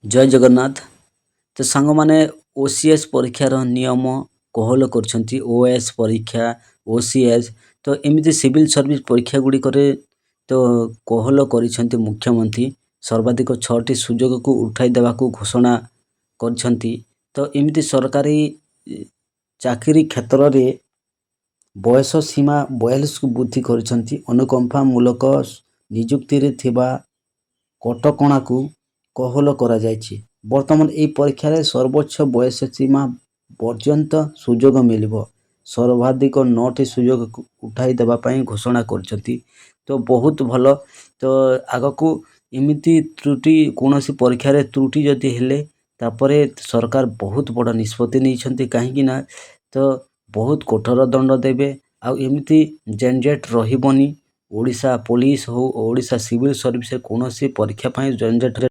ଜୟ ଜଗନ୍ନାଥ। ତ ସାଙ୍ଗମାନେ, OCS ପରୀକ୍ଷାର ନିୟମ କୋହଳ କରିଛନ୍ତି। OAS ପରୀକ୍ଷା, OCS, ତ ଏମିତି ସିଭିଲ୍ ସର୍ଭିସ୍ ପରୀକ୍ଷା ଗୁଡ଼ିକରେ ତ କୋହଳ କରିଛନ୍ତି ମୁଖ୍ୟମନ୍ତ୍ରୀ। ସର୍ବାଧିକ 6ଟି ସୁଯୋଗକୁ ଉଠାଇ ଦେବାକୁ ଘୋଷଣା କରିଛନ୍ତି। ତ ଏମିତି ସରକାରୀ ଚାକିରି କ୍ଷେତ୍ରରେ ବୟସ ସୀମା 42କୁ ବୃଦ୍ଧି କରିଛନ୍ତି। ଅନୁକମ୍ପାମୂଳକ ନିଯୁକ୍ତିରେ ଥିବା କଟକଣାକୁ କୋହଳ କରାଯାଇଛି। ବର୍ତ୍ତମାନ ଏହି ପରୀକ୍ଷାରେ ସର୍ବୋଚ୍ଚ ବୟସ ସୀମା ପର୍ଯ୍ୟନ୍ତ ସୁଯୋଗ ମିଳିବ। ସର୍ବାଧିକ 9ଟି ସୁଯୋଗକୁ ଉଠାଇ ଦେବା ପାଇଁ ଘୋଷଣା କରିଛନ୍ତି। ତ ବହୁତ ଭଲ। ତ ଆଗକୁ ଏମିତି ତ୍ରୁଟି, କୌଣସି ପରୀକ୍ଷାରେ ତ୍ରୁଟି ଯଦି ହେଲେ, ତାପରେ ସରକାର ବହୁତ ବଡ଼ ନିଷ୍ପତ୍ତି ନେଇଛନ୍ତି। କାହିଁକି ନା ତ ବହୁତ କଠୋର ଦଣ୍ଡ ଦେବେ ଆଉ ଏମିତି ଝଞ୍ଜଟ ରହିବନି। ଓଡ଼ିଶା ପୋଲିସ ହଉ, ଓଡ଼ିଶା ସିଭିଲ୍ ସର୍ଭିସ୍, କୌଣସି ପରୀକ୍ଷା ପାଇଁ ଝଞ୍ଜଟ